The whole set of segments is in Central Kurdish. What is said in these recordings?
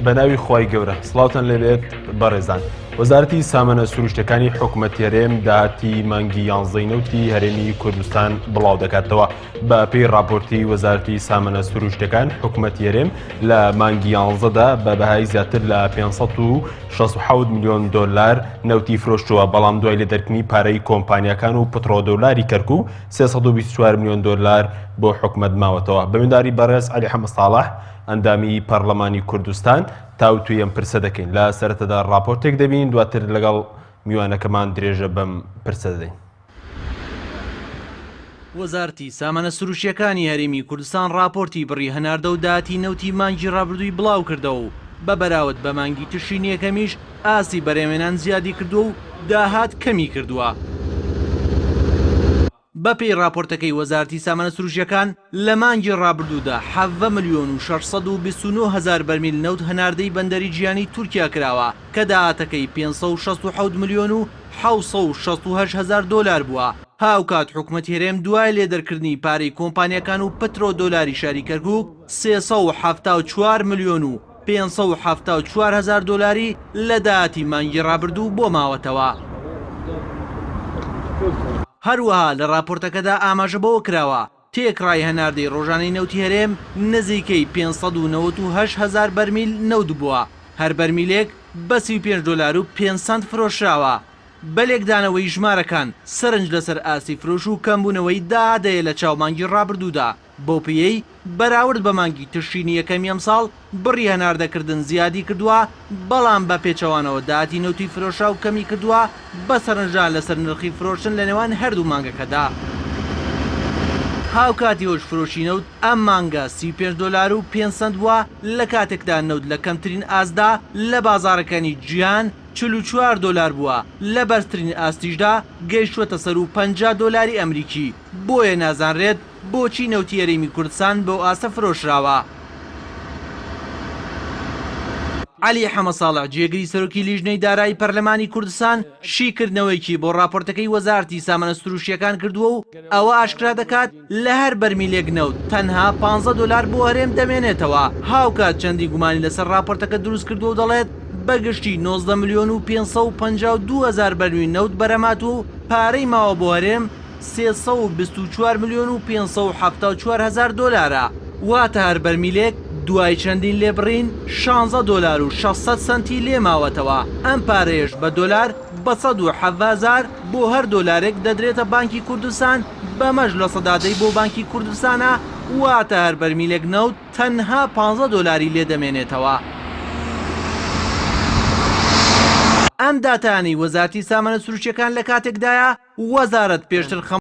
بە ناوی خوای گەورە سڵاوتان لێبێت بەڕێزان. وەزارەتی سامانە سروشتەکانی حکومەتی هەرێم داهاتی مانگی یانزەی نەوتی هەرێمی کوردستان بڵاو دەکاتەوە. بە پێی ڕاپۆرتی وەزارەتی سامانە سروشتەکان حکومەتی هەرێم لە مانگی یانزەدا بە بەهای زیاتر لە 567 میلیۆن دۆلار نەوتی فرۆشتووە، بەڵام دوای لێدەرکردنی پارەی کۆمپانیاکان و پترۆدۆلاری کەرکوک 324 میلیۆن دۆلار بۆ حکومەت ماوەتەوە. بە میوانداری بەڕێز عەلی حەمە ساڵح ئەندامی پەڕلەمانی کوردستان تاوتوێی ئەم پرسە دەکەین. لە سەرەتادا ڕاپۆرتێک دەبینین، دواتر لەگەڵ میوانەکەمان درێژە بەم پرسە دەدەین. وەزارەتی سامانە سروشتییەکانی هەرێمی کوردستان ڕاپۆرتی بڕی هەناردە و داهاتی نەوتی مانگی ڕابردووی بڵاوکردەوە و بە بەراورد بە مانگی تشرینی یەکەمیش ئاستی بەرهەمهێنان زیادی کردووە و داهات کەمی کردووە. بەپێی ڕاپۆرتەکەی وەزارەتی سامانە سروشتییەکان، لە مانگی ڕابردوودا 17 ملیۆن و 629 هەزار بەرمیل نەوت هەناردەی بەندەری جیهانی تورکیا کراوە کە داهاتەکەی 567 ملیۆن و 768 هەزار دۆلار بووە. هاوکات حکومەتی هەرێم دوای لێدەرکردنی پارەی کۆمپانیاکان و پترۆ دۆلاری شاری کەرکوک 374 ملیۆن و 574 هەزار دۆلاری لە داهاتی مانگی ڕابردوو بۆ ماوەتەوە. هەروەها لە ڕاپۆرتەکەدا ئاماژە بەوە کراوە، تێکڕای هەناردەی ڕۆژانەی نەوتی هەرێم نزیکەی 598 هەزار بەرمیل نەوت بووە، هەر بەرمیلێک بە 35 دۆلار و پێنج سەنت فرۆشراوە. بە لێکدانەوەی ژمارەکان، سەرنج لەسەر ئاستی فرۆش و کەمبوونەوەی داهات هەیە لە چاو مانگی ڕابردوودا، بەو پێیەی بەراورد بە مانگی تشرینی یەکەمی ئەمساڵ بڕی هەناردەکردن زیادی کردووە، بەڵام بە پێچەوانەوە داهاتی نەوتی فرۆشراو کەمی کردووە بە سەرنجدان لەسەر نرخی فرۆشتن لە نێوان هەردوو مانگەکەدا. هاوکاتی هۆش فرۆشی نەوت ئەم مانگە 35 دۆلار و پێنج سەنت بووە، لە کاتێکدا نەوت لە کەمترین ئاستدا لە بازاڕەکانی جیهان 44 دۆلار بووە، لە بەرزترین ئاستیشدا گەیشتووەتە سەروو 50 دۆلاری ئەمریکی، بۆیە نازانرێت بۆچی نەوتی هەرێمی کوردستان بەو ئاستە فرۆشراوە؟ عەلی حەمەساڵح جێگری سەرۆکی لیژنەی دارایی پەرلەمانی کوردستان شیکردنەوەیەکی بۆ ڕاپۆرتەکەی وەزارەتی سامانە سروشتییەکان کردووە و ئەوە ئاشکرا دەکات لە هەر بەرمیلێک نەوت تەنها 15 دۆلار بۆ هەرێم دەمێنێتەوە، هاوکات چەندین گومانی لەسەر ڕاپۆرتەکە دروستکردووە و دەڵێت بە گشتی 19 ملیۆن و 552 هەزار بەرمیل نەوت بەرهەمهاتووە و پارەی ماوە بۆ هەرێم 324 ملیۆن و 574 هەزار دۆلارە، واتە هەر بەرمیلێک دوای چەندین لێبڕین شانزە دۆلار و 600 سەنتی لێ ماوەتەوە، ئەم پارەیەش بە دۆلار بە 117 هەزار بۆ هەر دۆلارێک دەدرێتە بانکی کوردستان، بەمەش لە سەدا دەی بۆ بانکی کوردستانە، واتە هەر بەرمیلێک نەوت تەنها پانزە دۆلاری لێ دەمێنێتەوە. ئەم داتایانەی وەزارەتی سامانە سروشتییەکان لە کاتێکدایە، وەزارەت پێشتر خەم.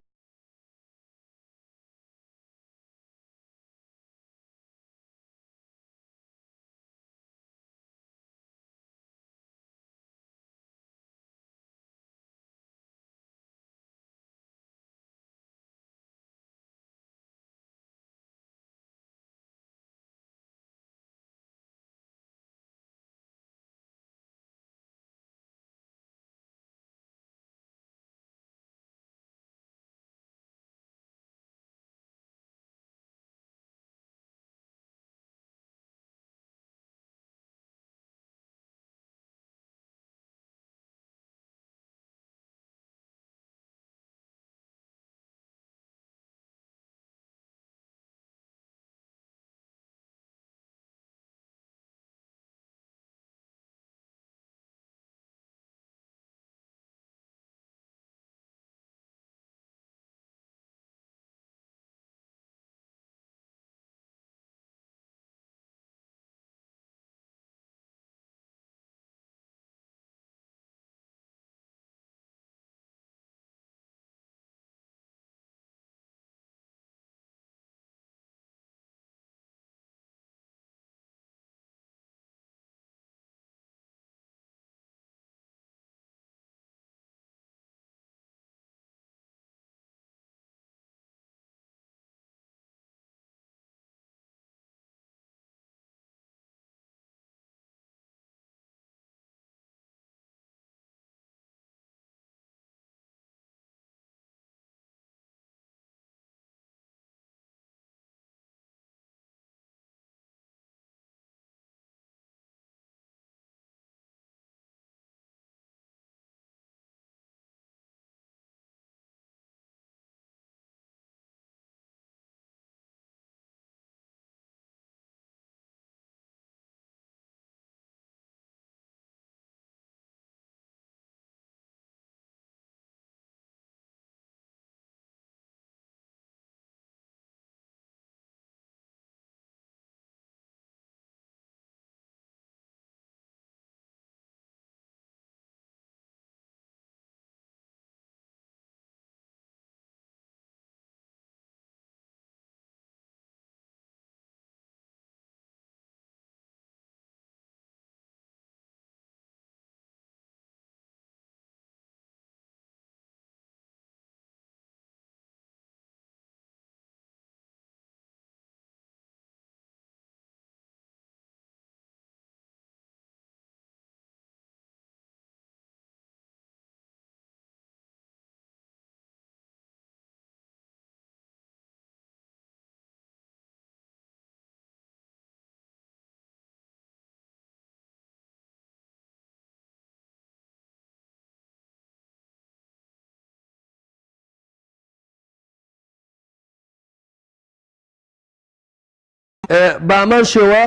بە هەمان شێوە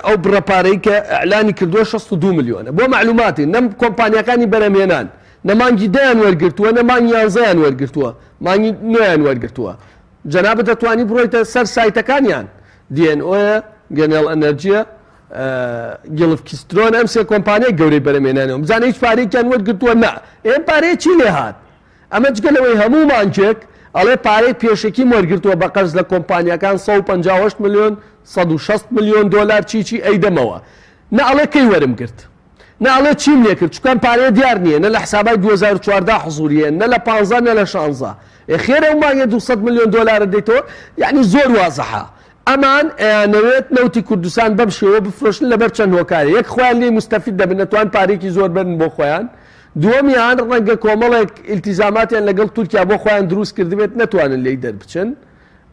ئەو بڕە پارەی کە ئیعلانی کردووە 62 ملیۆنە. بۆ مەعلوماتی نە کۆمپانیاکانی بەرهەمهێنان نە مانگی دەیان وەرگرتووە نە مانگی یانزەیان وەرگرتووە، مانگی نۆیان وەرگرتووە. جەنابت دەتوانی بڕۆیتە سەر سایتەکانیان DNO یە، گەنێڵ ئەنەرجیە، گیڵف کیسترۆن ئەم سێ کۆمپانیای گەورەی بەرهەمهێنانەوە بزانە هیچ پارەیەکیان وەرگرتووە نا. ئێ پارەیە چی لێ هات؟ ئەمە جگە لەوەی هەموو مانگێک ئەڵێ پارەی پێشەکیم وەرگرتووە بە قەرز لە کۆمپانیاکان 158 ملیۆن 160 ملیۆن دۆلار چی چی ئەیدەمەوە نە ئەڵێ کەی وەرم گرت نە ئەڵێ چیم لێ کرد چونکە ئەم پارەیە دیار نییە نە لە حسابای 2014 حزوری هەیە نە لە 15 نە لە 16 ئێ خێرە ئەو مانگێ 200 ملیۆن دۆلارە دەیتەوە یعنی زۆر وازحە ئەمان ئەیانەوێت نەوتی کوردستان بەم شێوە بفرۆشن لەبەر چەند هۆکارێ یەک خۆیان لێی موستەفید دەبن ئەتوان پارەیەکی زۆر بەرن بۆ خۆیان دووەمیان ڕەنگە کۆمەڵێک ئیلتیزاماتیان لەگەڵ تورکیا بۆ خۆیان دروست کردبێت نەتوانن لێی دەربچن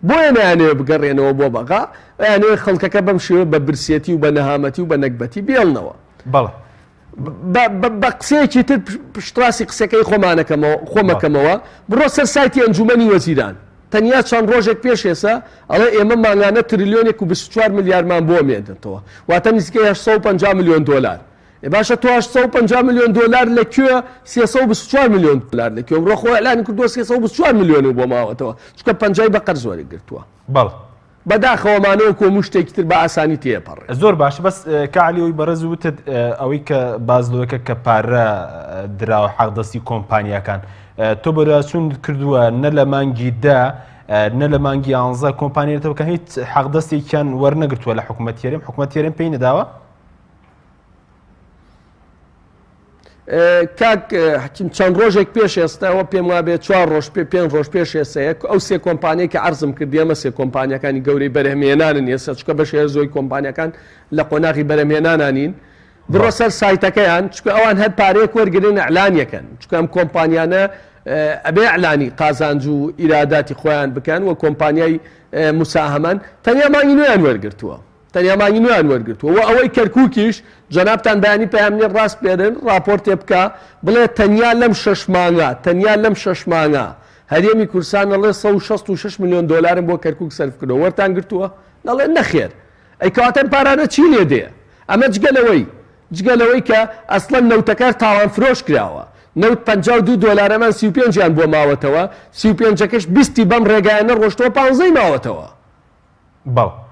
بۆیە نایانەوێت بگەڕێنەوە بۆ بەغا ئەیانەوێت خەڵکەکە بەم شێوە بە برسێتی و بە نەهامەتی و بە نەگبەتی بێڵنەوە. بەڵێ. بە قسەیەکی تر پشتڕاستی قسەکەی خۆمانەکەمەوە خۆمەکەمەوە بڕۆ سەر سایتی ئەنجومەنی وەزیران تەنیا چەند ڕۆژێک پێش ئێستا ئەڵێ ئێمە مانگانە تریلیۆنێک و 24 ملیارمان بۆ مێنێتەوە واتە نزیکەی 850 ملیۆن دۆلار ئێ باشە تۆ 850 ملیۆن دۆلار لە کوێ 324 ملیۆن دۆلار لە کوێ بڕۆ خۆ ئیعلانی کردووە 324 ملیۆن بۆ ماوەتەوە چونکە پەنجای بە قەرز وەرگرتووە. بەڵێ. بەداخەوە ئەمانە وەکو هەموو شتێکی تر بە ئاسانی تێپەڕێ. زۆر باشە بەس کاک عەلی ئەوی بەڕێز وتت ئەوەی کە باس لەوەکە کە پارە دراوە حەقدەستی کۆمپانیاکان تۆ بەدواداچوونت کردووە نە لە مانگی دە نە لە مانگی یانزە کۆمپانیەتەوەکان هیچ حەقدەستێکیان وەرنەگرتووە لە حکوومەت هەرێم حکوومەت هەرێم پێی نەداوە؟ کاک حەکیم چەند ڕۆژێک پێش ئێستاوە پێم وابێ چوار ڕۆژ پێ پێنج ڕۆژ پێش ئێستەیە ئەو سێ کۆمپانیای کە عەرزم کردی ئەمە سێ کۆمپانیەکانی گەورەی بەرهەمهێنانن ئێستا چونکە بەشی هەر زۆی کۆمپانیەکان لە قۆناغی بەرهەمهێنانا نین بڕۆ سەر سایتەکەیان چونکە ئەوان هەر پارەیەک وەرگرن ئەعلانیەکەن چونکە ئەم کۆمپانیانە ئەبێ ئەعلانی قازانج و ئیراداتی خۆیان بکەن و کۆمپانیای مساهەمەن تەنیا مانگی نوێیان وەرگرتووە تەنیا مانگی نوێیان وەرگرتووە و ئەوەی کەرکوکیش جەنابتان بەیانی پەیامنێر ڕاسپێرن ڕاپۆرتێ بکا بڵێ تەنیا لەم شەش مانگە تەنیا لەم شەش مانگە هەرێمی کوردستان ئەڵێ 166 ملیۆن دۆلارم بۆ کەرکوک سەرف کردووە وەرتان گرتووە؟ دەڵێن نەخێر ئەی کەواتە ئەم پارانە چی لێ دێ؟ ئەمە جگە لەوەی جگە لەوەی کە ئەسڵەن نەوتەکە تاڵان فرۆش کراوە نەوت 52 دۆلار ئەمان 35 یان بۆ ماوەتەوە 35ەکەش بیستی بەم ڕێگایانە ڕۆشتەوە پانزەی ماوەتەوە. بەڵێ.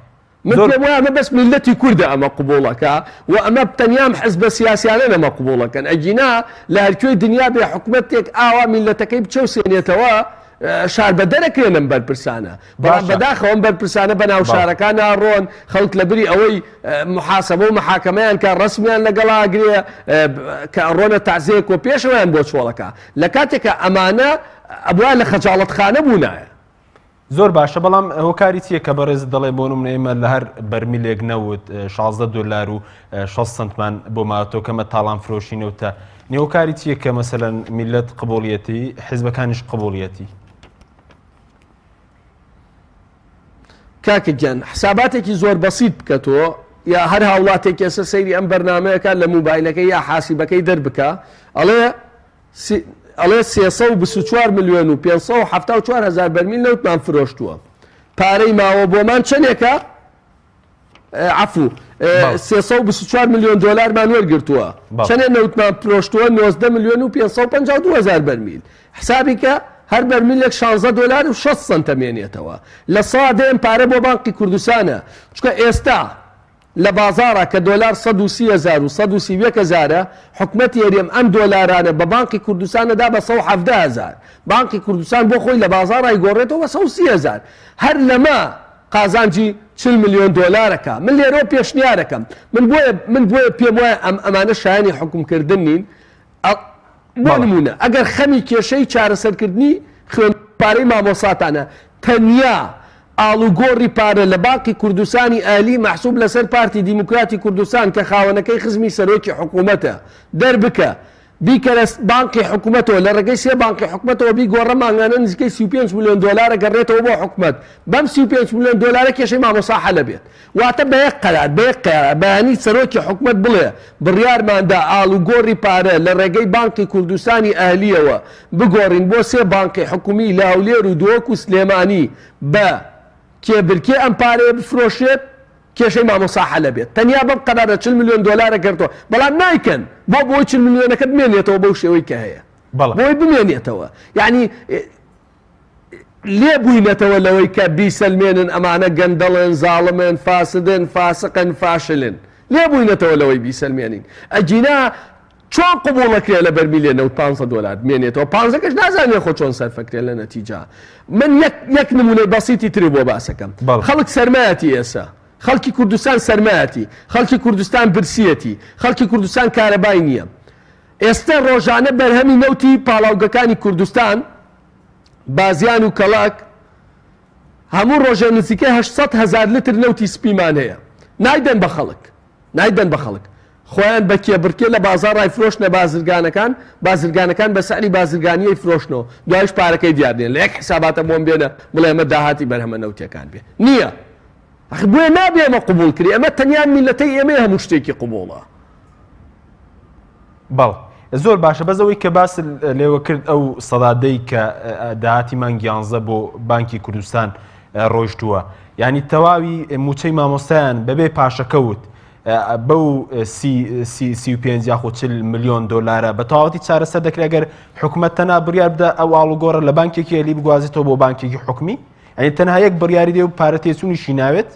من پێم وایە ئەمە بەس میللەتی کوردە ئەمە قبوڵەکا و ئەمە تەنیا ئەم حزبە سیاسیانەن ئەمە قبوڵەکەن ئەگینا لە هەرکوێی دنیا بێ حکومەتێک ئاوا میللەتەکەی بچەوسێنێتەوە شاربەدەرەکرێن ئەم بەرپرسانە بەڵام باشە. بەداخەوە ئەم بەرپرسانە بەناو بەڵێ. شارەکانا ڕۆن خەڵک لەبری ئەوەی محاسەبە و محاکەمەیان کا ڕەسمیان لەگەڵا ئەگرێ کە ئەڕۆنە تەعزیەیەک و پێشەوەیان بۆ چۆڵەکا لە کاتێکا ئەمانە ئەبوایە لە خەجاڵەتخانە بوونایە. زۆر باشە بەڵام هۆکاری چییە کە بەڕێزت دەڵێ بۆ نمونە ئێمە لە هەر بەرمیلێک نەوت 16 دلار و 6 سنتمان بۆ ماوەتەوە کەمە تاڵان فرۆشی نەوتە نێوکاری چییە کە مەسەلەن میلەت قبوڵیەتی حیزبەکانیش قبوڵیەتی؟ کاکە گیان حساباتێکی زۆر بەسیت بکە تۆ یا هەر هاوڵاتێک ئێستا سەیری ئەم بەرنمەیەکە لە موبایلەکەی یا حاسیبەکەی دەربکە ئەڵێ ئەڵێ 324 ملیۆن و 574 هەزار بەرمیل نەوتمان فرۆشتووە پارەی ماوە بۆمان چەندێکە عەفو 324 ملیۆن دۆلارمان وەرگرتووە چەندێ نەوتمان فرۆشتووە 19 ملیۆن و 552 هەزار بەرمیل حسابی کە هەر بەرمیلێک 16 دۆلار و 60 سەنتە مێنێتەوە لە سا دێن پارە بۆ بانقی کوردستانە چونکە ئێستا لە بازاڕا کە دۆلار 130 هەزار و 131 هەزارە، حکومەتی هەرێم ئەم دۆلارانە بە بانقی کوردستان ئەدا بە 117 هەزار، بانقی کوردستان بۆ خۆی لە بازاڕا ئەیگۆڕێتەوە بە 130 هەزار، هەر لەمە قازانجی 40 ملیۆن دۆلار ئەکا. من لێرەوە پێشنیارەکەم، من بۆیە من بۆیە پێم وایە ئەم ئەمانە شایەنی حوکمکردن نین، ئە بۆ نموونە ئەگەر خەمی کێشەی چارەسەرکردنی خوێندن پارەی مامۆساتانە تەنیا ئاڵوگۆڕی پارە لە بانقی کوردستانی ئەهلی مەحسوب لەسەر پارتی دیموکراتی کوردستان کە خاوەنەکەی خزمی سەرۆکی حکوومەتە دەربکە بیکەرە بانقی حکومەتەوە لە ڕێگەی سێ بانقی حکومەتەوە بیگۆڕە مانگانە نزیکەی 35 ملیۆن دۆلار ئەگەڕێتەوە بۆ حکومەت بەم 35 ملیۆن دۆلارە کێشەی مامۆستا حەلەبێت واتە بە یەک قەرار، بە یەک قەرار بەیانی سەرۆکی حکومەت بڵێ بڕیارمان دا ئاڵوگۆڕی پارە لە ڕێگەی بانقی کوردستانی ئەهلییەوە بگۆڕین بۆ سێ بانقی حکومی لە هەولێر و دهۆک و سلێمانی بە. کێبرکێ ئەم پارەیە بفرۆشێت کێشەی مامۆستا حەلە بێت تەنیا بەم قەرارە 40 ملیۆن دۆلارە گەرتەوە بەڵام نایکەن بۆ بۆی 40 ملیۆنەکە بمێنێتەوە بەو شێوەی کە هەیە بۆی بمێنێتەوە یعنی لێ بووینەتەوە لەوەی کە بیسەلمێنن ئەمانە گەندەڵن زاڵمن فاسدن فاسقن فاشلن لێ بووینەتەوە لەوەی بیسەلمێنین ئەگینا چۆن قبوڵەکرێ لە بەرمیلێ نەوت پانزە دۆلار بمێنێتەوە پانزەکەش نازانێ خۆ چۆن سەرفەکرێ لە نەتیجە من یەک یەک نمونەی بەسیتی تری بۆ باسەکەم خەڵک سەرمایەتی ئێسە خەڵکی کوردستان سەرمایەتی خەڵکی کوردستان برسیەتی خەڵکی کوردستان کارەبای نییە ئێستا ڕۆژانە بەرهەمی نەوتی پاڵاوگەکانی کوردستان بازیان و کەڵک هەموو ڕۆژێ نزیکەی 800 هزار لتر نەوتی سپیمان هەیە نایدەن بە خەڵک نایدەن بە خەڵک خۆیان بە کێبڕکێ لە بازاڕ ئەیفرۆشنە بازرگانەکان، بازرگانەکان بە سعری بازرگانی ئەیفرۆشنەوە، دوایش پارەکەی دیار نیە، لە یەک حساباتە بۆم بێنە بڵێ ئەمە داهاتی بەرهەمە نەوتیەکان بێ، نیە. ئەخ بۆیە نابێ ئەمە قبوڵ کرێ، ئەمە تەنیا میللەتەی ئێمەیە هەموو شتێکی قبوڵە. بەڵێ زۆر باشە بەس ئەوەی کە باست لێوە کرد ئەو سەدا دەی کە داهاتی مانگ یانزە بۆ بانکی کوردستان ڕۆیشتووە یعنی تەواوی موچەی مامۆستایان بەبێ پاشەکەوت بەو 35 یاخۆ 40 ملیۆن دۆلارە بە تەواوەتی چارەسەر دەکرێت گەر حکومەت تەنها بڕیار بدە ئەو ئاڵوگۆڕە لە بانکێکی ئەلی بگوازێتەوە بۆ بانکێکی حکومی یعنی تەنها یەک بڕیاری دێ و پارە تێچوونیشی ناوێت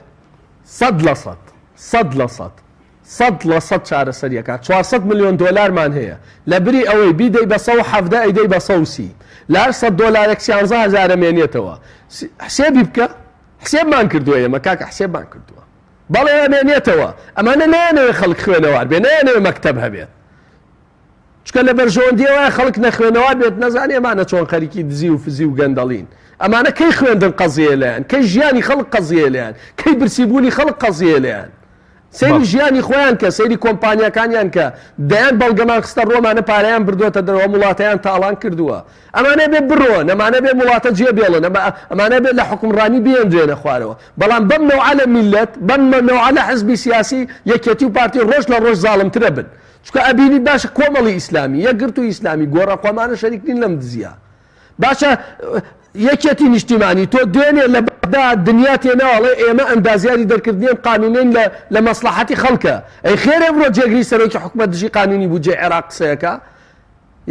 100% 100% 100% چارەسەری ئەکات 400 ملیۆن دۆلارمان هەیە لە بری ئەوەی بیدەی بە 117 ئەیدەی بە 130 لە هەر 100 دۆلارێک 13 هەزار ئەمێنێتەوە حسێبی بکە حسێبمان کردووە ئێمە کاکە حسێبمان کردووە بەڵێ ئەمێنێتەوە ئەمانە نایانەوێ خەڵک خوێنەوار بێ نایانەوێ مەکتەب هەبێت چکە لە بەرژەوەندی وایە خەڵک نەخوێنەوار بێت نەزانێ ئەمانە چۆن خەریکی دزی و فزی و گەندەڵین ئەمانە کەی خوێندن قەزیە لایەن کەی ژیانی خەڵک قەزیە لایەن کەی برسیبوونی خەڵک قەزیە لایەن سەیری ژیانی خۆیان کە سەیری کۆمپانیاکانیان کە دەیان بەڵگەمان خستە ڕۆمانە پارەیان بردووەتە دەرەوە ئەم وڵاتەیان تاڵان کردووە ئەمانە بێ بڕۆن ئەمانە بێ وڵاتە جێ بێڵن ئەمانە بێ لە حوکمڕانی بێنرێنە خوارەوە بەڵام بەم نەوعە لە میللەت بەم نەوعە لە حزبی سیاسی یەکێتی و پارتی ڕۆژ لە ڕۆژ زاڵمترە بن چونکە ئەبینی باشە کۆمەڵی ئیسلامی یەکگرتووی ئیسلامی گۆڕا خۆمانە شەریک نین لەم دزیە باشە یەکێتی نیشتیمانی تۆ دوێنێ لە بەغدا دنیا تێناوە ئەڵێ ئێمە ئەندازیاری دەرکردنی ئەم قانونەین لە لە مەسڵەحەتی خەڵکە ئەی خێرە ئەمڕۆ جێگری سەرۆکی حکومەت دژی قانونی بودجەی عێراق قسەیەکا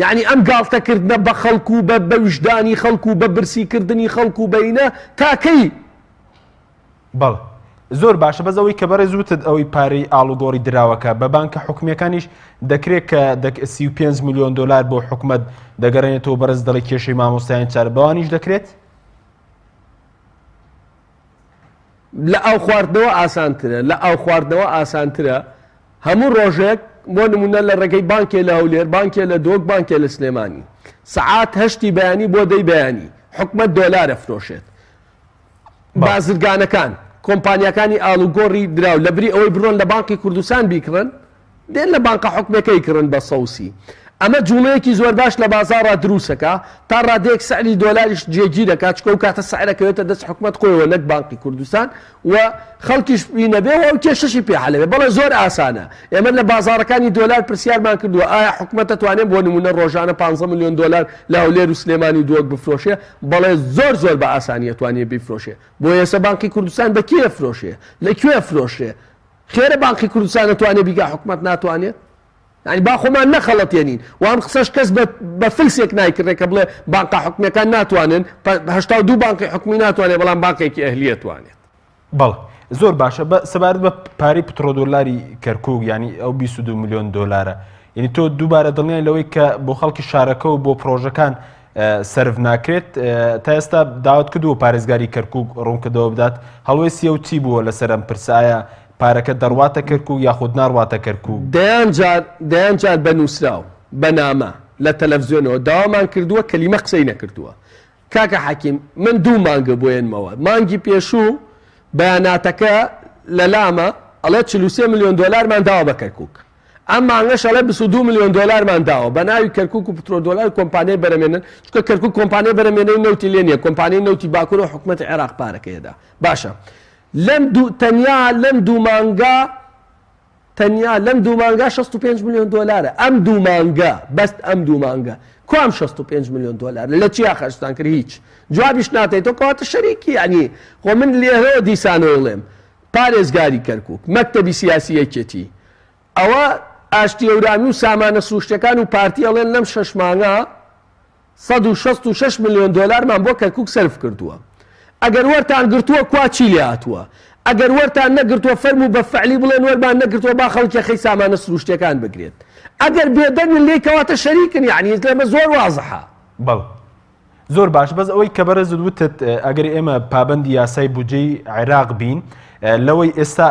یعنی ئەم گاڵتەکردنە بە خەڵک و بە بە ویژدانی خەڵک و بە برسیکردنی خەڵک و بینە تا کەی؟ بەڵێ زۆر باشە بەس ئەوەی کە بەڕێز وتت ئەوەی پارەی ئاڵوگۆڕی دراوەکە بە بانکە حکومیەکانیش دەکرێت کە 35 میلیۆن دلار بۆ حکومەت دەگەڕێنێتەوە بەڕێز دەڵێ کێشەی مامۆستایان چارە بەوانیش دەکرێت؟ لە ئاو خواردنەوە ئاسانترە لە ئاو خواردنەوە ئاسانترە هەموو ڕۆژێک بۆ نمونە لە ڕێگەی بانکێ لە هەولێر بانکێ لە دۆک بانکێ لە سلێمانی سەعات هەشتی بەیانی بۆ دەی بەیانی حکومەت دۆلار ئەفرۆشێت بازرگانەکان، کۆمپانیاکانی ئاڵوگۆڕی دراو لەبری ئەوەی بڕۆن لە بانقی کوردستان بیکڕن، دێن لە بانقە حکومیەکە ئەیکڕن بە 130. ئەمە جوڵەیەکی زۆر باش لە بازاڕا دروسەکا، تا ڕادەیەک سعری دۆلاریش جێگیرەکا، چونکە ئەو کاتە سعر ئەکەوێتە دەست حکومەت خۆیەوە نەک بانقی کوردستان و خەڵکیش بینەبێ و ئەو کێشەشی پێ حەلەبێ. بەڵێ زۆر ئاسانە. ئێمە لە بازاڕەکانی دۆلار پرسیارمان کردووە ئایا حکومەت ئەتوانێ بۆ نمونە ڕۆژانە 15 ملیۆن دۆلار لە هەولێر و سلێمانی و دهۆک بفرۆشێ؟ بەڵێ زۆر زۆر بە ئاسانی ئەتوانێ بیفرۆشێ. بۆ ئێسە بانقی کوردستان بە کێ ئەفرۆشێ؟ لە کوێ ئەفرۆشرێ؟ خێرە بانقی کوردستان ئەتوانێ بیکا حکومەت ناتوانێت؟ یانی با خۆمان نەخەڵەتێنین و ئەم قسەش کەس بە بە فلسێک نایکڕێ کە بڵێ بانقە حکومیەکان ناتوانن 82 بانقی حکومی ناتوانێت بەڵام بانقێکی ئەهلی ئەتوانێت. بەڵێ زۆر باشە بە سەبارەت بە پارەی پترۆدۆلاری کەرکوک یانی ئەو 22 ملیۆن دۆلارە یعنی تۆ دووبارە دڵنیای لەوەی کە بۆ خەڵکی شارەکە و بۆ پرۆژەکان سەرف ناکرێت تا ئێستا داوت کردووە پارێزگاری کەرکک ڕوونکردەوە بدات هەڵوێستی ئەو چی بووە لەسەر ئەم پرسایە پارەکە دەڕواتە کەرکک یاخود ناڕواتە کەرکک؟ دەیان جار دەیان جار بە نووسراو بە نامە لە تەلەفزیۆنەوە داوامان کردووە کەلیمە قسەی نەکردووە کاکە حەکیم من دوو مانگە بۆیەنمەوە مانگی پێشوو بەیاناتەکە لەلامە ئەڵێ 43 ملیۆن دۆلارمان داوە بە کەرکک ئەم مانگەش ئەڵێ 22 ملیۆن دۆلارمان داوە بە ناوی کەرکک و پترۆدۆلار کۆمپانیای بەرەمێنن چونکە کەرکک کۆمپانیای بەرەمێنەی نەوتی لێ نییە کۆمپانیای نەوتی باکوور و حکومەتی عێراق پارەکەیەدا باشە لەم دوو تەنیا لەم دوو مانگە تەنیا لەم دوو مانگە 65 ملیۆن دۆلارە ئەم دوو مانگە بەست ئەم دوو مانگە. کوام 65 میلیۆن دۆلار لە چیا خەرجتان کرد هیچ جوابیش ناتەیتەوە کەواتە شەریکی یعنی خۆ من لێرەوە دیسانەوە ڵێم پارێزگاری کەرکک مەکتەبی سیاسی یەکێتی ئەوە ئاشتی هەورامی و سامانە سروشتەکان و پارتی ئەڵێن لەم شەش مانگە 166 میلیۆن دۆلارمان بۆ کەرکک سەرف کردووە ئەگەر وەرتان گرتووە کوا چی لێ هاتووە ئەگەر وەرتان نەگرتووە فەرموو بە فعلی بڵێن وەرمان نەگرتووە با خەڵکی خەی سامانە سروشتەکان بگرێت ئەگەر بێدەنگن لێی کەواتە شەریکن یعنی لەمە زۆر وازحە. بەڵێ زۆر باش بەس ئەوەی کە بەڕێزت وتت ئەگەر ئێمە پابەندی یاسای بودجەی عێراق بین لەوەی ئێستا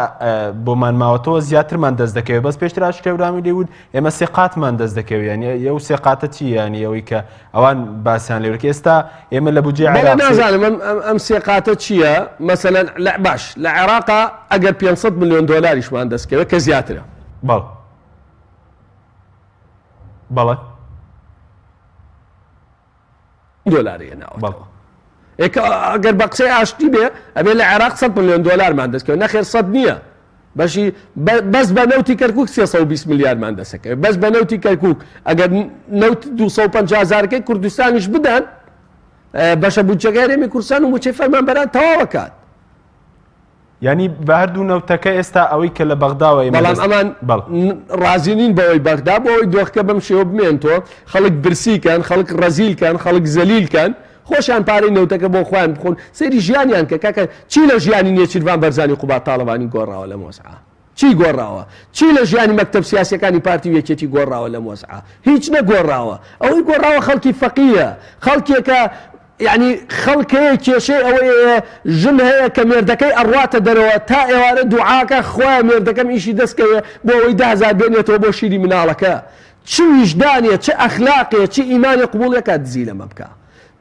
بۆمان ماوەتەوە زیاترمان دەست دەکەوێت بەس پێشتر ئاشکراورامی لێ وت ئێمە سێ قاتمان دەست دەکەوێت یعنی ئەو سێ قاتە چی یعنی ئەوەی کە ئەوان باسیان لێ ئێستا ئێمە لە بودجەی عێراق نازانم ئەم سێ قاتە چییە مەسەلەن لە باش لە عێراقا ئەگەر 500 میلیۆن دۆلاریشمان دەستکەوێت کە زیاترە بەڵێ بەڵێ دۆلاری هێناوەتەوە ئەگەر بە قسەی ئاشتی بێ ئەبێ لە عێراق 100 میلیۆن دۆلارمان دەستکەوێت نەخێر 100 نییە بەشی بەس بە نەوتی کەرکک 320 میلیاردمان دەسەکەوێت بەس بە نەوتی کەرکک ئەگەر نەوت 250 هزارەکەی کوردستانیش بدەن بەشە بودجەکە هەرێمی کوردستان و موچەی فەرمانبەران تەواوەکات یانی بە هەردوو نەوتەکە ئێستا ئەوەی کە لە بەغداوە ئێمە بەڵام ئەمان ڕازی نین بەوەی بەغدا بۆ ئەوەی دۆخەکە بەم شێوە بمێنتەوە خەڵک برسی کەن خەڵک ڕەزیل کەن خەڵک زەلیل کەن خۆشیان پارەی نەوتەکە بۆ خۆیان بخۆن سەیری ژیانیان کە کاکە چی لە ژیانی نێچیرڤان بەرزانی قوباد تاڵەبانی گۆڕاوە لەم وەزعە چی گۆڕاوە چی لە ژیانی مەکتەب سیاسیەکانی پارتی و یەکێتی گۆڕاوە لەم وەزعە هیچ نەگۆڕاوە ئەوەی گۆڕاوە خەڵکی فەقیرە خەڵکێکە یەعنی خەڵک هەیە کێشەی ئەوەی هەیە ژن هەیە کە مێردەکەی ئەڕواتە دەرەوە تا ئێوارە دوعاکە خوایە مێردەکەم ئیشی دەست کەوێ بۆ ئەوەی 10000 بێنێتەوە بۆ شیری مناڵەکە چ ویژدانێ چ ئەخلاقێ چ ئیمانێ قبوڵ کات دزی لەمە بکا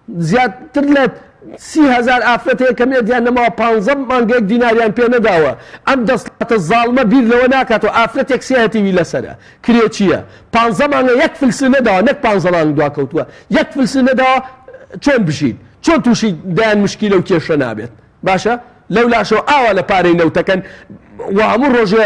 زیاتر لە 30000 ئافرەت هەیە کە مێردیان نەماوە پانزە مانگێک دیناریان پێ نەداوە ئەم دەسەڵاتە زاڵمە بیر لەوە ناکاتەوە ئافرەتێک سێ هەتیوی لەسەرە کرێچییە پانزە مانگە یەک فلسی نەداوە نەک پانزە مانگ دواکەوتووە یەک فلسی نەداوە چۆن بژیت چۆن تووشی دەیان مشکیلە و کێشە نابێت باشە لەو لاشەوە ئاوا لە پارەی نەوتەکەن و هەموو ڕۆژێ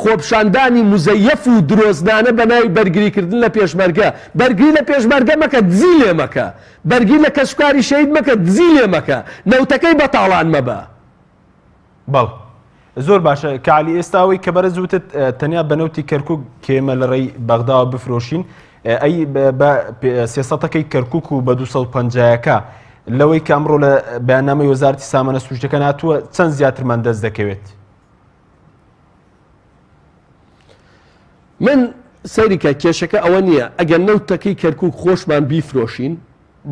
خۆپشاندانی مزەیەف و درۆزنانە بە ناوی بەرگریکردن لە پێشمەرگە بەرگری لە پێشمەرگە مەکە دزی لێ مەکە بەرگری لە کەسوکاری شەهید مەکە دزی لێ مەکە نەوتەکەی بەتاڵان مەبە. بەڵێ زۆر باشە کاک عەلی ئێستا ئەوەی کە بەرز وتت تەنیا بە نەوتی کەرکک کێمە لە ڕێی بەغداوە بفرۆشین ئەی بە سێسەتەکەی کەرکک و بە 250ەکە لەوەی کە ئەمڕۆ لە بەیاننامەی وەزارتی سامانە سروشتەکە هاتووە چەند زیاترمان دەست دەکەوێت من سەیریکە کێشەکە ئەوە نییە ئەگەر نەوتەکەی کەرکک خۆشمان بیفرۆشین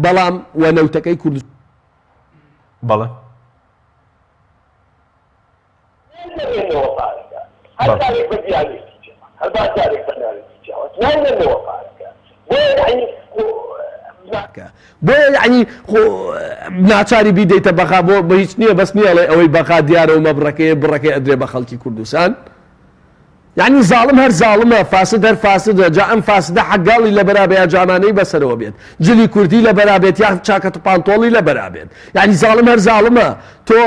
بەڵام وە نەوتەکەی کوردستان بەڵێ نایدەنەوە پارەکە هەر جارێک بە دیاریەکی جیاواز هەر با جارێک بە ناوێکی جیاواز نایدەنەوە پارەکە بۆیە یەعنی بۆیە یەعنی خۆ ناچاری بیدەیتە بەغا بۆ بە هیچ نییە بەس نییە ئەڵێ ئەوەی بەغا دیارە و مەبڕەکەیە بڕەکەی ئەدرێ بە خەڵکی کوردستان یەعنی زاڵم هەر زاڵمە، فاسد هەر فاسدە، جا ئەم فاسدە حەگاڵی لەبەرا بێ یا جامانەی بەسەرەوە بێت، جلی کوردی لەبەرا بێت یا چاکەت و پانتۆڵی لەبەرا بێت، یەعنی زاڵم هەر زاڵمە، تۆ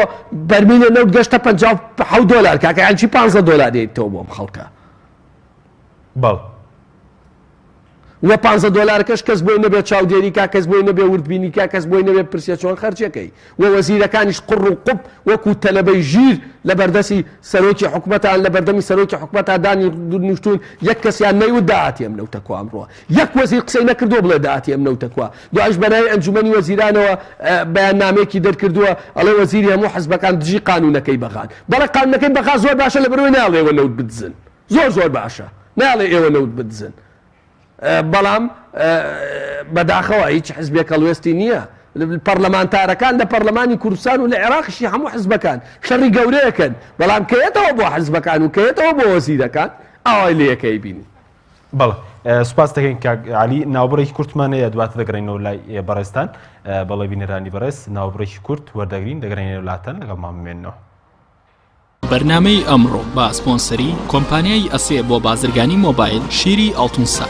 بەرمیلێ نەوت گەشتە 57 دۆلار کاکە یان چی 15 دۆلار یەیتەوە بۆ ئەم خەڵکە؟ بەڵێ. وە پانزە دۆلارەکەش کەس بۆی نەبێ چاودێری کا کەس بۆی نەبێ وردبینی کا کەس بۆی نەبێ بپرسێ چۆن خەرجەکەی وە وەزیرەکانیش قوڕ و قوپ وەکو تەلەبەی ژیر لە بەردەسی سەرۆکی حکومەتان لە بەردەمی سەرۆکی حکومەتا دانیشتوون یەک کەسیان نەیوت داهاتی ئەم نەوتە کوا ئەمڕۆ یەک وەزیر قسەی نەکردووە بڵێ داهاتی ئەم نەوتە کوا دوایش بەناوی ئەنجومەنی وەزیرانەوە بەیاننامەیەکی دەرکردووە ئەڵێ وەزیری هەموو حزبەکان دژی قانونەکەی بەغان بەڵێ قانونەکەی بەغا زۆر باشە لەبەرئەوەی نایەڵێ ئێوە نەوت بدزن زۆر زۆر باشە نایەڵێ ئێوە نەوت بدزن بەڵام بەداخەوە هیچ حزبێک هەڵوێستی نییە پەرلەمانتارەکان لە پەرلەمانی کوردستان و لە عێراقیشی هەموو حزبەکان شەڕی گەورەیەکەن بەڵام کەیەتەوە بۆ حزبەکان و کەیەتەوە بۆ وەزیرەکان ئاوای لەیەکەی بینی. بەڵێ سوپاس دەکەین کاک علی ناوبڕێکی کورتمان هەیە دواتر دەگەڕێینەوە لای بەڕێزتان بەڵێ بینەرانی بەڕێز ناوبڕێکی کورت وەردەگرین دەگەڕێینەوە لاتان لەگەڵمان بمێنەوە. بەرنامەی ئەمڕۆ بە سپۆنسەری کۆمپانیای ئەسێ بۆ بازرگانی مۆبایل شیری ئاڵتون سا.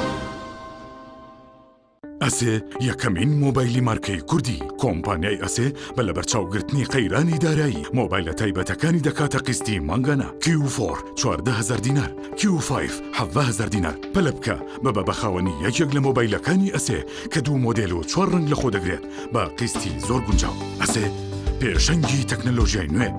ئەسێ یەکەمین مۆبایلی مارکەی کوردی، کۆمپانیای ئەسێ بە لەبەرچاوگرتنی قەیرانی دارایی مۆبایلە تایبەتەکانی دەکاتە قیستی مانگانە، کیو فۆر 14 هەزار دینار، کیو فایڤ 17 هەزار دینار، پەلە بکە ببە بە خاوەنی یەکێک لە مۆبایلەکانی ئەسێ کە دوو مۆدێل و چوار ڕەنگ لەخۆ دەگرێت بە قیستی زۆر گونجاو. ئەسێ پێشەنگی تەکنەلۆژیای نوێ.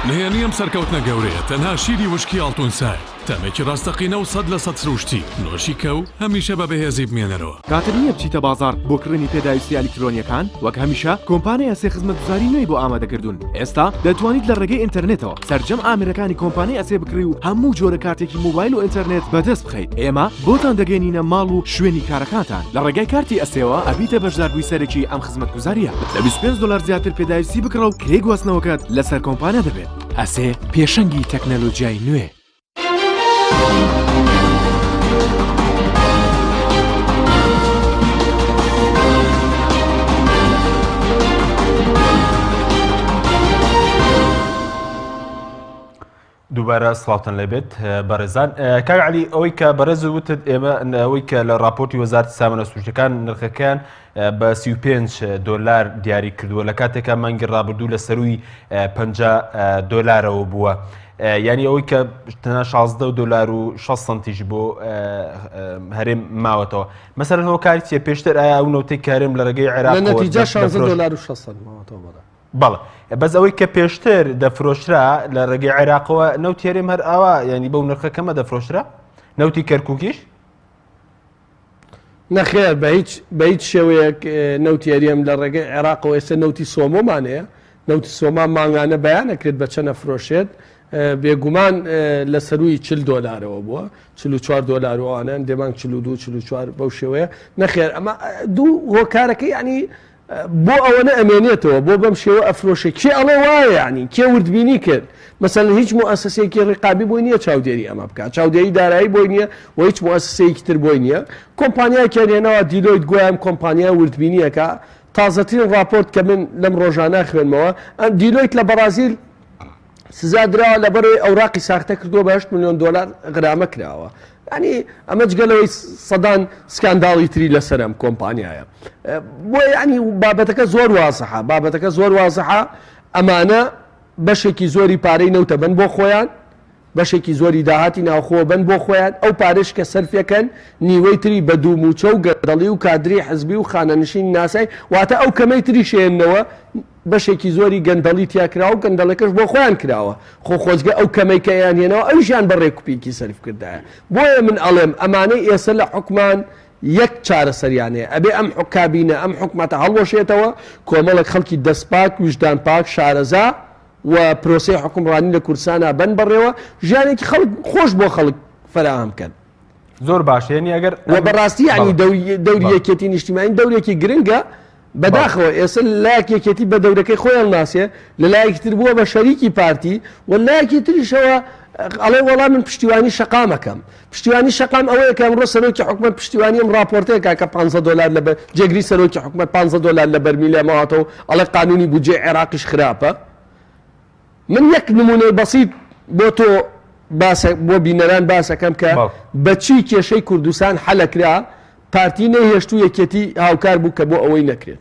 نهێنی ئەم سەرکەوتنە گەورەیە تەنها شیری وشکی ئاڵتون سایە، تامێکی ڕاستەقینە و 100% سروشتی، نۆشی کە و هەمیشە بە بەهێزی بمێنەرەوە. کاتت نییە بچیتە بازاڕ بۆ کڕینی پێداویستییە ئەلیکترۆنییەکان؟ وەک هەمیشە کۆمپانیای ئەسێ خزمەتگوزاری نوێی بۆ ئامادەکردوون، ئێستا دەتوانیت لە ڕێگەی ئینتەرنێتەوە سەرجەم ئامێرەکانی کۆمپانیای ئەسێ بکڕی و هەموو جۆرە کارتێکی مۆبایل و ئینتەرنێت بەدەست بخەیت. ئێمە بۆتان دەگەیەنینە ماڵ و شوێنی کارەکانتان. لە ڕێگای کارتی ئەسێوە ئەبیتە بەشداربووی سەرەکی ئەم خزمەتگوزارییە. لە 25 دۆلار زیاتر پێداویستی بکڕە و کرێی گواستنەوەکەت لەسەر کۆمپانیا دەبێت. ئەسێ پێشەنگی تەکنەلۆجیای نوێ. دووبارە سڵاوتان لێبێت بەڕێزان کاک علی ئەوەی کە بەڕێز وتت ئێمە ئەوەی کە لە راپۆرتی وەزارەتی سامانە سروشتەکان نرخەکەیان بە 35 دۆلار دیاری کردووە لە کاتێکا مانگی ڕابردوو لە سەروی 50 دۆلارەوە بووە. یانی ئەوەی کە تەنها 16 دۆلار و 6 سنتیش بۆ هەرێم ماوەتەوە مەسەرەن هۆکاری چیە پێشتر ئایا ئەو نەوتەی کارێم لە ڕێگەی عێراق لە نەتیجە 16 دۆلار و 6 سنت ماوەتەوە بەڵێ بەڵێ بەس ئەوەی کە پێشتر دەفرۆشرا لە ڕێگەی عێراقەوە نەوتی هەرێم هەر ئاوا ینی بەو نرخە کەمە دەفرۆشرا نەوتی کەرکووکیش نەخێر بە هیچ بە هیچ شێوەیەک نەوتی هەرێم لە ڕێگەی عێراقەوە ئێستا نەوتی سۆمۆمان هەیە نەوتی سۆما مانگانە بەیان ئەکرێت بە چەند ئەفرۆشێت بێگومان لە سەروی 40 دۆلارەوە بووە 44 دۆلار و ئەوانە دێمانگ 42 44 بەو شێوەیە نەخێر ئەمە دوو هۆکارەکە ینی بۆ ئەوەنە ئەمێنێتەوە بۆ بەم شێوە ئەفرۆشێ کێ ئەڵێ وایە یانی کێ وردبینی کرد مەسەلەن هیچ موئەسەسەیەکی ڕیقابی بۆی نییە چاودێری ئەمە بکات چاودێری دارایی بۆی نییە و هیچ موئەسەسەیەکی تر بۆی نییە کۆمپانیایەکیان هێناوە دیلۆیت گوایە ئەم کۆمپانیا وردبینیەکە تازەترین ڕاپۆرت کە من لەم ڕۆژانە خوێنمەوە ئەم دیلۆیت لە بەڕازیل سزا دراوە لەبەرئەوەی ئەوراقی ساختە کردووە بە 8 ملیۆن دۆلار غرامە کراوە ینی ئەمە جگە لەوەی سەدان سکانداڵی تری لەسەر ئەم کۆمپانیایە بۆ ینی بابەتەکە زۆر وازحە بابەتەکە زۆر وازحە ئەمانە بەشێکی زۆری پارەی نەوتە بن بۆ خۆیان بەشێکی زۆری داهاتی ناوخۆ بن بۆ خۆیان ئەو پارەش کە سەرفەکەن نیوەی تری بە دوو موچە و گەندەڵی و کادری حزبی و خانەنشین ناسای واتە ئەو کەمەی تری شێنەوە بەشێکی زۆری گەندەڵی تیا کراوە و گەندەڵەکەش بۆ خۆیان کراوە، خۆ خۆزگە ئەو کەمەی کە ئەیان هێناوە ئەویشیان بە ڕێکوپێکی سەرف کردایە. بۆیە من ئەڵێم ئەمانەی ئێسە لە حوکمان یەک چارەسەریان هەیە ئەبێ ئەم کابینە ئەم حکومەتە هەڵوەشێتەوە، کۆمەڵێک خەڵکی دەستپاک، ویژدان پاک، شارەزا و پرۆسەی حوکمڕانی لە کوردستانا بەن بەڕێوە، ژیانێکی خەڵک خۆش بۆ خەڵک فەراهەم کەن. زۆر باشە یعنی ئەگەر و بەڕاستی یعنی دەوری یەکێتی نیشتیمانی دەورێکی گرنگە بەداخەوە ئێستا لایەک یەکێتی بە دەورەکەی خۆی هەڵناسێ لە لایەکی تر بووە بە شەریکی پارتی و لایەکی تریشەوە ئەڵێ وەڵا من پشتیوانی شەقامەکەم پشتیوانی شەقام ئەوەیە کە ئەمڕۆ سەرۆکی حکومەت پشتیوانی ئەم ڕاپۆرتەیە کە 15 دۆلار لە جێگری سەرۆکی حکومەت 15 دۆلار لە بەرمیلە ماوەتەوە ئەڵێ قانونی بودجەی عێراقیش خراپە من یەک نمونەی بەسیت بۆ تۆ باسە بۆ بینەران باسەکەم کە بەچی کێشەی کوردستان حەلەکرا پارتی نەیهێشت و یەکێتی هاوکار بوو کە بۆ ئەوەی نەکرێت.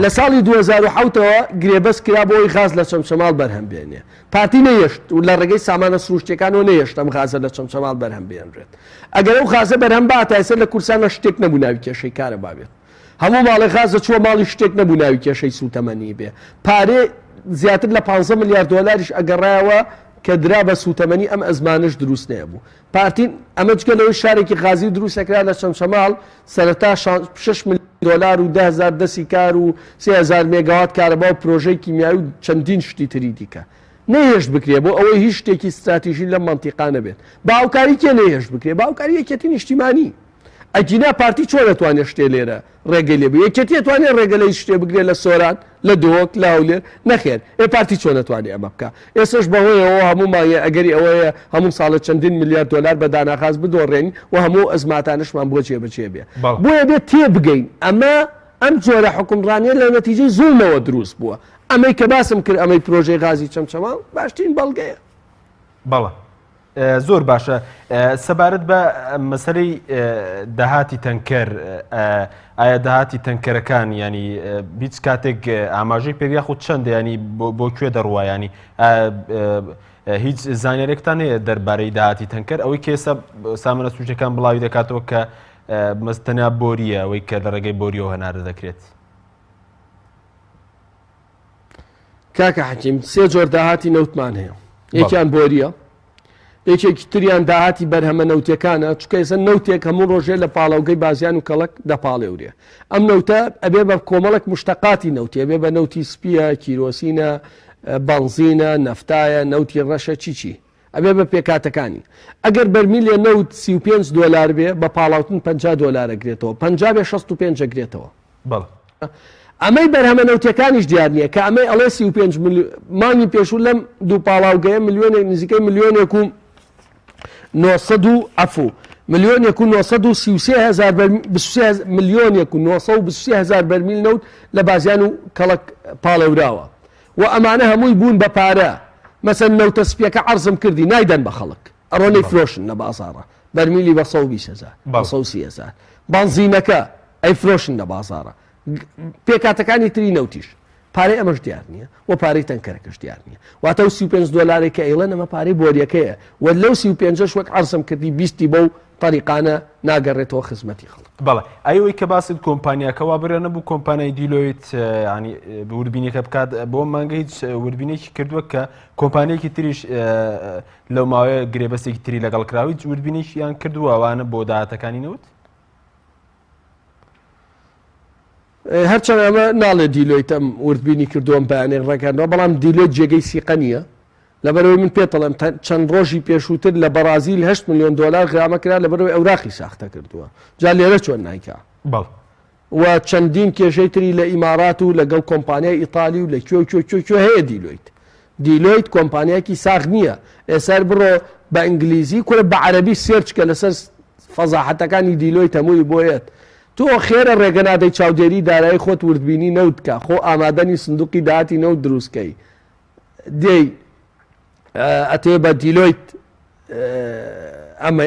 لە ساڵی 2007ەوە گرێبەست کرا بۆ ئەوەی غاز لە چەمچەماڵ بەرهەم بێنێ. پارتی نەیهێشت و لە ڕێگەی سامانە سروشتیەکانەوە نەیهێشت ئەم غازە لە چەمچەماڵ بەرهەم بێنرێت. ئەگەر ئەو غازە بەرهەم باتایە لە کوردستانە شتێک نەبوو ناوی کێشەی کارەبا بێت. هەموو ماڵێ غاز دەچووە ماڵی شتێک نەبوو ناوی کێشەی سووتەمەنی بێ. پارەی زیاتر لە 15 ملیار دۆلاریش ئەگەڕایەوە کە درا بە سووتەمەنی ئەم ئەزمانەش دروست نەبوو. پارتی ئەمە جگە لەوەی شارێکی غازی دروست ئەکرا لە چەمچەماڵ سەرەتا 6 ملیار. دۆلار و 10هزار دەسی کار و 3000 مێگاوات کارەبا و پرۆژەی کیمیایی و چەندین شتی تری دیکە نەیهێشت بکرێ بۆ ئەوەی هیچ شتێکی ستراتیژی لەم مەنتیقا نەبێت. بە هاوکاری کێ نەیهێشت بکرێ؟ بە هاوکاری یەکێتی نیشتیمانی. ئەگینا پارتی چۆن ئەتوانێ شتێ لێرە ڕێگەی لێ بگرێ؟ یەکێتی ئەتوانێ ڕێگە لە هیچ شتێ بگرێ لە سۆران، لە دهۆک، لە هەولێر؟ نەخێر. ئێ پارتی چۆن ئەتوانێ ئەمە بکا؟ ئێستەش بەهۆیەوە هەموو مانگێ ئەگەری ئەوە هەیە هەموو ساڵێ چەندین ملیار دۆلار بە داناخاز بدۆڕێنین و هەموو ئەو ئەزماتانەشمان بۆ جێبەجێ بێ. بۆیە بێ تێبگەین ئەمە ئەم جۆرە حوکمڕانیە لە نەتیجەی زوڵمەوە دروست بووە. ئەمەی کە باسم کرد ئەمەی پرۆژەی غازی چەمچەماڵ باشترین بەڵگەیە. بەڵێ زۆر باشە سەبارەت بە مەسەلەی داهاتی تەنکەر ئایا داهاتی تەنکەرەکان ینی هیچ کاتێک ئاماژەی پێ یاخود چەندە ینی بۆ کوێ دەڕوا ینی هیچ زانیارێکتان هەیە دەربارەی داهاتی تەنکەر ئەوەی کێسە سامانە سوچەکان بڵاوی دەکاتەوە کە مەستەنا بۆریە ئەوەی کە لە ڕێگەی بۆریەوە هەناردە دەکرێت. کاکە حەکیم سێ جۆر داهاتی نەوتمان هەیە یەکیان بۆریە یەکێکی تریان داهاتی بەرهەمە نەوتەکانە چکە ئێستا نەوتێک هەموو ڕۆژێ لە پاڵاوگەی بازیان و کەڵک دەپاڵێورێ ئەم نەوتە ئەبێ بە کۆمەڵک مشتەقاتی نەوتی ئەبێ بە نەوتی سپیە کیرۆسینە بەنزینە نەفتایە نەوتی ڕەشە چی چی ئەبێ بە پێکهاتەکانی. ئەگەر بەرمیلێ نەوت 35 دۆلار بێ بە پاڵاوتن 50 دۆلار ئەگرێتەوە 50 بێ 65 ئەگرێتەوە. بەڵێ. ئەمەی بەرهەمە نەوتیەکانیش دیار نییە کە ئەمەی ئەڵێ 35 ملیۆن مانگی پێشوو لەم دوو پاڵاوگەیە ملیۆنێک نزیکەی ملیۆنێک و 900 و عەفو ملیۆنێک و 933 هەزار بەرمیل 23 ملیۆنێک و 923 هەزار بەرمیل نەوت لە بازیان و کەڵەک پاڵێوراوە و ئەمانە هەمووی بوون بە پارە مەسەن نەوتە سپیەکە عەرزم کردی نایدەن بە خەڵک ئەڕۆن ئەیفرۆشن لە بازاڕا بەرمیلی بە 120 هەزار بە 130 هەزار بەنزینەکە ئەیفرۆشن لە بازاڕا پێکاتەکانی تری نەوتیش پارەی ئەمەش دیار نییە و پارەی تەنکەرەکەش دیار نییە واتە و 35 دۆلارێک کە ئەیڵێن ئەمە پارەی بۆریەکەیە و لەو 35ش وەک عەرزم کردی بیستی بەو تەریقانە ناگەڕێتەوە خزمەتی خەڵک. بەڵێ ئەی ئەوەی کە باست کۆمپانیاکە وا بڕیار نەبوو کۆمپانیای دیلۆیت ینی وردبینیەکە بکات بۆ مانگە هیچ وردبینێکی کردووە کە کۆمپانیەکی تریش لەو ماوەیە گرێبەستێکی تری لەگەڵ کراوی هیچ وردبینێکیان کردووە ئەوانە بۆ داهاتەکانی نەوت؟ هەرچەند ئەمە ناڵێ دیلۆیت ئەم وردبینی کردووە ئەم بەیانەی ڕێکاندووە بەڵام دیلۆیت جێگەی سیقە نییە لەبەرئەوەی من پێت دەڵێم چەند ڕۆژی پێشووتر لە بەڕازیل هەشت ملیۆن دۆلار غرامە کرا لەبەرئەوەی ئەوراقی ساختە کردووە جا لێرە چۆن نایکا بەڵێ. و چەندین کێشەی تری لە ئیمارات و لەگەڵ کۆمپانیای ئیتالی و لە کوێ و کوێ کوێ کوێ هەیە دیلۆیت دیلۆیت کۆمپانیایەکی ساغ نییە ئێسار بڕۆ بە ئینگلیزی کورە بە عەرەبی search کە لەسەر فەزاحەتەکانی دیلۆیت هەمووی بۆیەت تۆ خێرە ڕێگە نادەی چاودێری دارایی خۆت وردبینی نەوت بکا خۆ ئامادەنی سندوقی داهاتی نەوت دروست کەی دێی ئەتەوێ بە دیلۆیت ئەمە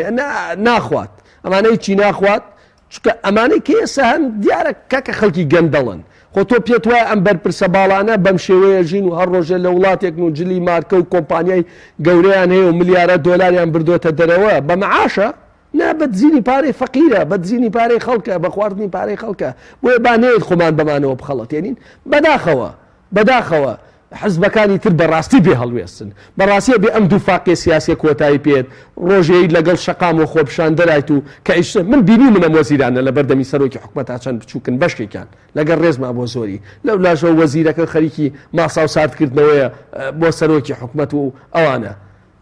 ناخوات ئەمانەی چی ناخوات چونکە ئەمانەی کە ئێستا هەن دیارە کاکە خەڵکی گەندەڵن خۆ تۆ پێت وایە ئەم بەرپرسە باڵانە بەم شێوەیە ژین و هەر ڕۆژێ لە وڵاتێکن و جلی مارکە و کۆمپانیای گەورەیان هەیە و ملیارە دۆلاریان بردۆتە دەرەوە بە معاشە نا بە دزینی پارەی فەقیرە بە دزینی پارەی خەڵکە بە خواردنی پارەی خەڵکە بۆیە با نەیەت خۆمان بەمانەوە بخەڵەتێنین بەداخەوە بەداخەوە حزبەکانی تر بەڕاستی بێ هەڵوێستن. بەڕاستی ئەبێ ئەم دووفاقیە سیاسیە کۆتایی پێت. ڕۆژێی لەگەڵ شەقام و خۆپیشاندەرایت و کە ئیش من بینیومن ئەم وەزیرانە لەبەردەمی سەرۆکی حکومەتا چەند بچوکن بەشێکیان لەگەڵ ڕێزما بۆ زۆری لەولاشەوە وەزیرەکە خەریکی ماساو ساردکردنەوەیە بۆ سەرۆکی حکومەت و ئەوانە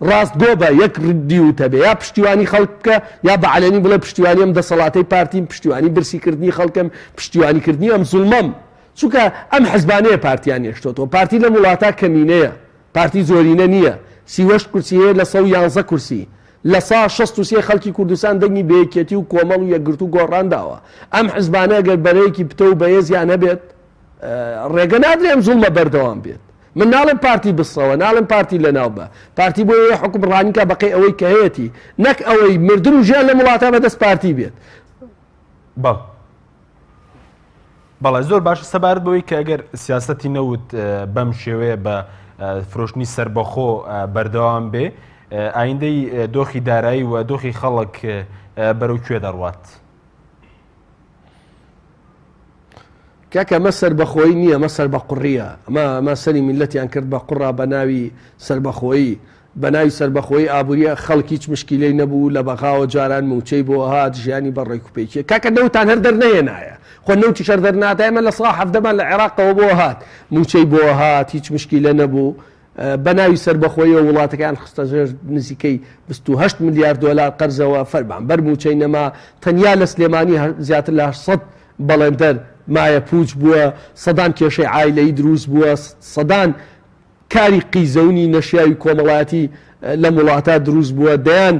ڕاستگۆ بە یەک ردیوت هەبێ یا پشتیوانی خەڵک بکە یا بە عەلەنی بڵێ پشتیوانی ئەم دەسەڵاتەی پارتیم پشتیوانی برسیکردنی خەڵکم پشتیوانی کردنی ئەم زوڵمەم چونکە ئەم حزبانەیە پارتیان هێشتۆتەوە پارتی لەم وڵاتە کەمینەیە پارتی زۆرینە نییە 38 کورسی هەیە لە 111 کورسی لە سا 63 خەڵکی کوردستان دەنگی بە یەکێتی و کۆمەڵ و یەکگرتوو گۆڕان داوە ئەم حزبانە گەر بەرەیەکی پتە و بەهێزیان هەبێت ڕێگە نادرێ ئەم زوڵمە بەردەوام بێت من ناڵێم پارتی بسڕەوە ناڵێم پارتی لەناو بە پارتی بۆ ئەوەیە حوکمڕانی کا بەقەی ئەوەی کە هەیەتی نەک ئەوەی مردن و ژیان لەم وڵاتە بەدەست پارتی بێت. بەڵێ بەڵێ زۆر باشە سەبارەت بەوەی کە ئەگەر سیاسەتی نەوت بەم شێوەیە بە فرۆشتنی سربەخۆ بەردەوام بێ ئایندەی دۆخی دارایی و دۆخی خەڵک بەرەو کوێ دەڕوات؟ کاکە ئەمە سەربەخۆیی نییە ئەمە سەربەقوڕییە ئەمە ئەمە سەری میللەتیان کرد بە قوڕا بە ناوی سەربەخۆیی بە ناوی سەربەخۆیی ئابووریە خەڵک هیچ مشکیلەی نەبوو لە بەغاوە جاران مووچەی بۆ هات ژیانی بە ڕێکوپێکیە کاکە نەوتان هەر دەرنەهێنایە. خۆ نەوتیش هەر دەرناتا ئێمە لە سا حەڤدەمان لە عێراقەوە بۆ هات موچەی بۆ هات هیچ مشکیلە نەبوو بە ناوی سەربەخۆیەوە وڵاتەکەیان خستە ژێر نزیکەی 28 ملیار دۆلار قەرزەوە فەرمانبەر موچەی نەما تەنیا لە سلێمانی زیاتر لە 800 بەڵێندەر مایە پوچ بووە سەدان کێشەی عایلەیی دروست بووە سەدان کاری قیزەونی نەشیاوی کۆمەڵایەتی لەم وڵاتە دروست بووە، دەیان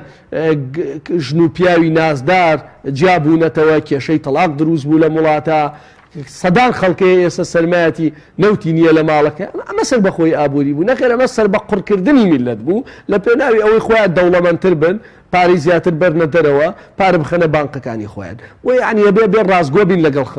ژن و پیاوی نازدار جیا بوونەتەوە، کێشەی تەڵاق دروست بوو لەم وڵاتە، سەدان خەڵک هەیە ئێستا سەرمایەتی نەوتی نییە لە ماڵەکەیان، ئەمە سەربەخۆیی ئابووری بوو؟ نەخێر ئەمە سەر بە قڕکردنی میللەت بوو لە پێناوی ئەوەی خۆیان دەوڵەمەندتر بن، پارەی زیاتر بەرنە دەرەوە، پارە بخەنە بانقەکانی خۆیان. بۆیە یەعنی ئەبێ بێ ڕاستگۆ بین لەگەڵ خ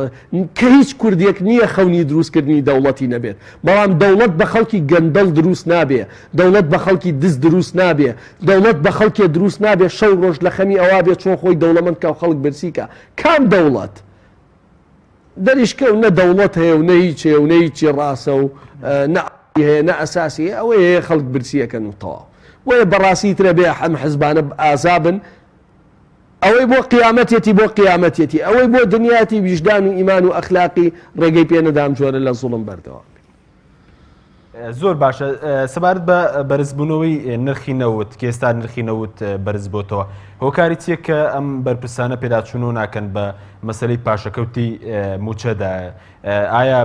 کە هیچ کوردێک نییە خەونی دروستکردنی دەوڵەتی نەبێت. بەڵام دەوڵەت بە خەڵکی گەندەڵ دروست نابێ، دەوڵەت بە خەڵکی دز دروست نابێ، دەوڵەت بە خەڵکێ دروست نابێ شەو ڕۆژ لە خەمی ئەوا بێ چۆن خۆی دەوڵەمەند کا و خەڵک برسی کا. کام دەوڵەت؟ دەریشکەو نە دەوڵەت هەیە و نە هیچ هەیە و نە هیچی ڕاستە و نە عەقڵی هەیە نە ئەساسی هەیە ئەوەی هەیە خەڵک برسی ئەکەن و تەواو بۆیە بەڕاستی ترە بێ ئەم حزبانە ئازا بن ئەوەی بۆ قیامەتێتی بۆ قیامەتێتی ئەوەی بۆ دنیاتی ویژدان و ئیمان و ئەخلاقی ڕێگەی پێ نەدام جۆرە لە زوڵم بەردەوام زۆر باشە سەبارەت بە بەرزبوونەوەی نرخی نەوت کە ئێستا نرخی نەوت بەرز بۆتەوە هۆکاری چییە کە ئەم بەرپرسانە پێداچوونەوە ناکەن بە مەسلەی پاشەکەوتی موچەدا ئایا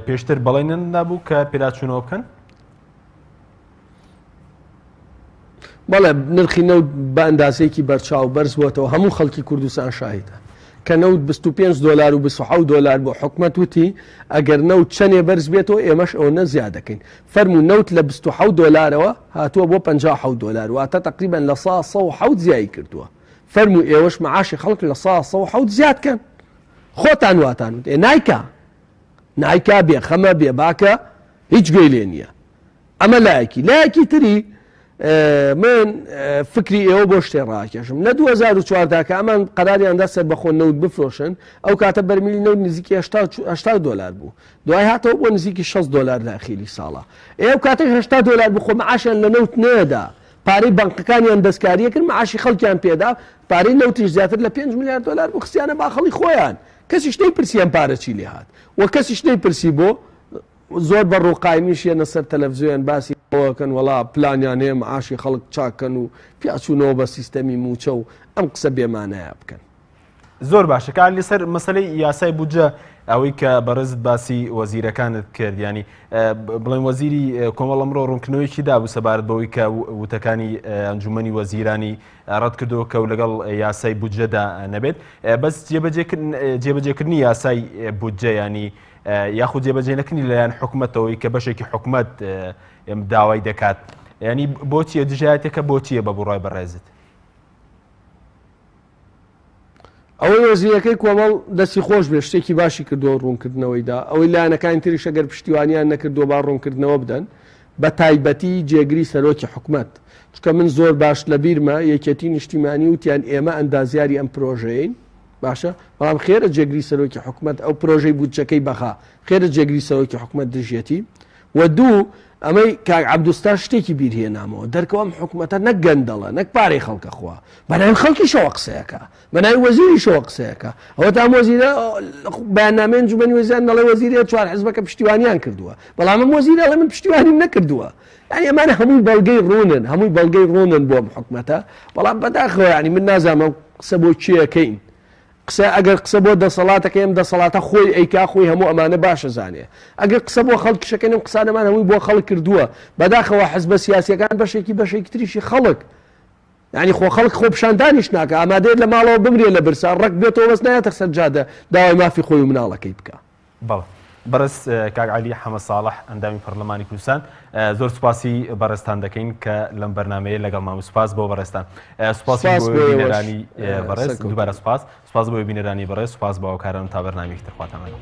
پێشتر بەڵێنیان نابوو کە پێداچوونەوە بکەن؟ بەڵێ نرخی نەوت بە ئەندازەیەکی بەرچاو بەرز بۆتەوە هەموو خەڵکی کوردستان شاهیدە کە نەوت 25 دلار و 27 دلار بۆ حکومت وتی ئەگەر نەوت چەندێ بەرز بێتەوە ئێمەش ئەوەنە زیاد دەکەین فەرموو نەوت لە 27 دلارەوە هاتووە بۆ 57 دلار واتە تقریبا لە سا 107 زیایی کردووە فەرموو ئێوەش معاشی خەڵک لە سا 107 زیاد کەن خۆتان واتان وت ئێ نایکا نایکا بێخەمە بێباکە هیچ گوێی لێ نییە ئەمە لایەکی لایەکی تری من فکری ئێوە بۆ شتێ ڕاکێشم لە 2014 کە ئەمان قەراریاندا سەربەخۆ نەوت بفرۆشن ئەو کاتە بەرمیلی نەوت نزیکی 80 دلار بوو دوای هاتەوە بۆ نزیکی 60 دلار لە ئەخیری ساڵە ئێ ئەو کاتەش 80 دلار بوو خۆ معاشیان لە نەوت نەدا پارەی بانقەکانیان دەستکاریە کرد معاشی خەڵکیان پێدا پارەی نەوتیش زیاتر لە 5 میلیارد دلار بوو خستیانە باخەڵی خۆیان کەسیش نەیپرسی ئەم پارە چی لێ هات و کەسیش نەیپرسی بۆ زۆر بە ڕووقایمیش یەنە سەر تەلەفزیۆن باسی ئەوە کەن وەڵا پلانیان هەیە معاشی خەڵک چاک کەن و پیاچوونەوە بە سیستەمی مووچە و ئەم قسە بێمانایە بکەن. زۆر باشە کار لەسەر مەسلەی یاسای بودجە ئەوەی کە بەڕێزت باسی وەزیرەکانت کرد ینی بڵێن وەزیری کۆمەڵ ئەمڕۆ ڕوونکردنەوەیکی دابوو سەبارەت بەوەی کە وتەکانی ئەنجومەنی وەزیرانی ڕەت کردەوە کە و لەگەڵ یاسای بودجەدا نەبێت بەس جێبەجێکردنی یاسای بودجە ینی یاخود جێبەجێ نەکردنی لەلایەن حکومەتەوەی کە بەشێکی حکومەت داوای دەکات ینی بۆچیە دژایەتەکە بۆچیە بە بڕای بەڕێزت؟ ئەوەی وەزیرەکەی کۆمەڵ دەستی خۆش بێ شتێکی باشی کردووە ڕوونکردنەوەیدا ئەوەی لایەنەکانی تریش ئەگەر پشتیوانیان نەکردووە با ڕوونکردنەوە بدەن بە تایبەتی جێگری سەرۆکی حکومەت چونکە من زۆر باش لەبیرمە یەکێتی نیشتیمانی وتیان ئێمە ئەندازیاری ئەم پرۆژەیەین باشە بەڵام خێرە جێگری سەرۆکی حکومەت ئەو پرۆژەی بودجەکەی بەغا خێرە جێگری سەرۆکی حکومەت دژیەتی و دوو ئەمەی کاک عەبدولستار شتێکی بیرهێنامەوە دەرکەوە ئەم حکومەتە نەک گەندەڵە نەک پارەی خەڵکە خوا بەناوی خەڵکیشەوە قسەیەکە بەناوی وەزیریشەوە قسەیەکە ئەوە تام وەزیرە بەیاننامەی ئەنجومەنی وەزیران دەڵێ وەزیرە چوار حزبەکە پشتیوانیان کردووە بەڵام ئەم وەزیرە ئەڵێ من پشتیوانیم نەکردووە یعنی ئەمانە هەمووی بەڵگەی ڕوونن هەمووی بەڵگەی ڕوونن بۆ ئەم حکومەتە بەڵام بەداخەوە یعنی من نازانم قسە بۆ کێ ئەکەین قسە ئەگەر قسە بۆ دەسەڵاتەکەی ئەم دەسەڵاتە خۆی ئەیکا خۆی هەموو ئەمانە باش ئەزانێ ئەگەر قسە بۆ خەڵکیش ئەکەین ئەم قسانەمان هەمووی بۆ خەڵک کردووە بەداخەوە حزبە سیاسیەکان بەشێکی بەشێکی تریشی خەڵک یعنی خۆ خەڵک خۆپیشاندانیش ناکا ئامادەیە لە ماڵەوە بمرێ لە برسا ڕەق بێتەوە بەس نایەتە سەر جادە داوای مافی خۆی و مناڵەکەی بکا. بەڵێ بەڕێز کاک عەلی حەمە ساڵح ئەندامی پەرلەمانی کوردستان زۆر سوپاسی بەڕێزتان دەکەین کە لەم بەرنمەیە لەگەڵمان و سوپاس بۆ بەڕێزتان سوپاس بۆ بینەرانی بەڕێز دووبارە سوپاس سوپاس بۆ بینەرانی بەڕێز سوپاس بۆ هاوکاران تا بەرنامەیەکی تر خواتان لەگەڵ.